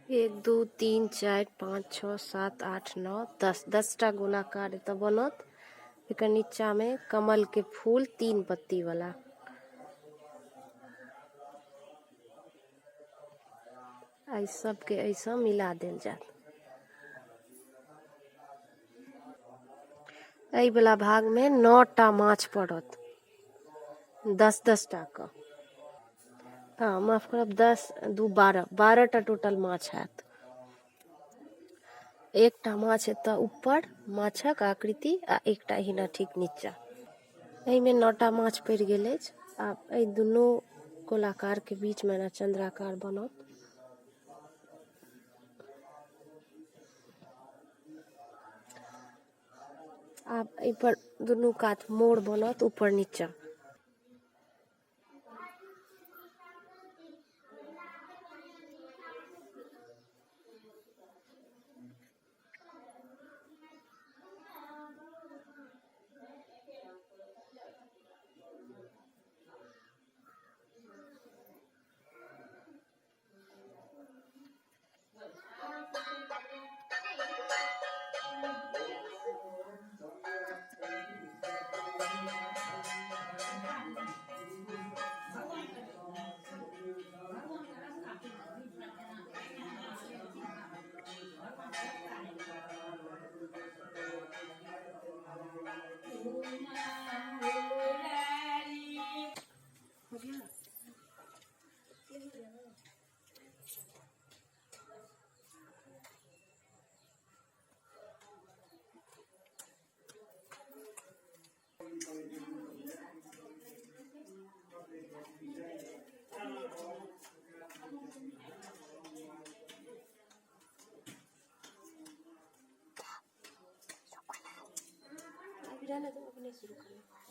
1 2 3 4 5 6 7 8 9 10 10टा गोलाकार एतऽ बनत। एकर नीचा में कमल के फूल 3 पत्ती वाला। एहि सबके एहिसँ मिला देल जायत। एहि वाला भाग में 9टा माछ पड़त, 10-10 टा क। हँ माफ करब, 10 2 12 12टा टोटल माछ हैत। एकटा माछ एतऽ ऊपर माछक आकृति आ एकटा एहिना ठीक नीचा। एहिमे 9टा माछ पड़ि गेल अछि। आब एहि दुनू गोलाकार के बीच में एना चंद्राकार बनत। आब एहि पर दुनू कात मोड़ बनत ऊपर नीचा। रहने दो, अपने शुरू कर लो।